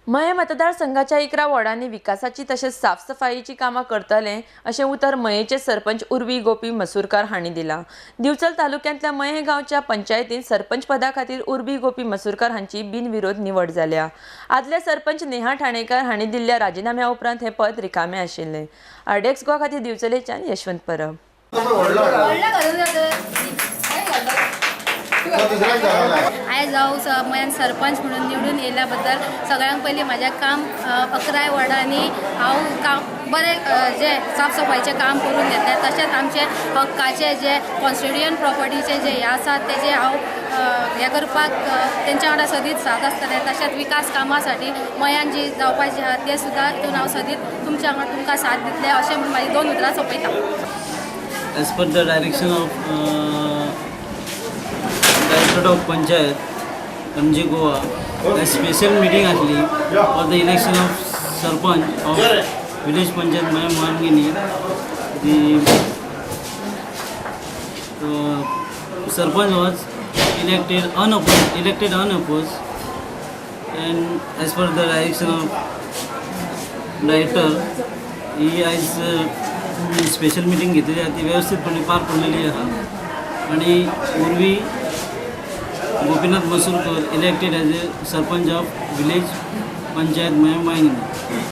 मये मतदारसंघाच्या 11 वॉर्डांनी विकासाची तशेंच साफसफाईची कामां करतले अशें उतर मयेचे सरपंच उर्वी गोपी मसूरकार हांणी दिलां. दिवचल तालुक्यांतल्या मये गांवच्या पंचायतीन सरपंच पदा खातीर उर्वी गोपी मसूरकार हांची बिनविरोध निवड जाल्या. आदले सरपंच नेहा ठाणेकर हांणी दिल्ल्या राजिनाम्या उपरांत हें पद रिकामें आशिल्लें. आरडीएक्स गोवा खातीर दिवचलेच्यान यशवंत परब. आयज हांव मयान सरपंच म्हणून निवडून येयल्या बद्दल सगळ्यांक पयलीं म्हाजें काम 11 वॉर्डांनी हांव काम बरें जे साफ सफाईचें काम करून घेतलें. तशेंच आमचे हक्काचे जे कॉन्स्टिट्युएंट प्रॉपर्टीचे जे हे आसा तेजे हांव हें करपाक तेंच्या वांगडा सदींच साथ आसतलें. तशेंच विकास कामासाठी मयान जी जावपाची आहा ते सुद्दां हितून हांव सदींच तुमच्या वांगडा तुमकां साथ दितलें अशें म्हूण म्हाजी 2 उतरां सोंपयता. As per the direction of Director of Panchayat, Panaji Goa, a special meeting आसली for the election of Sarpanch of village Panchayat Mayem Moyamgini. The Sarpanch was elected unopposed, and as per the direction of director, ही आयज special meeting घेतलेली आहा, ती व्यवस्थितपणे पार पडलेली आहा आणि Urvi Gopinath Masurkar elected as a sarpanch of village panchayat Mayem Moyamgini.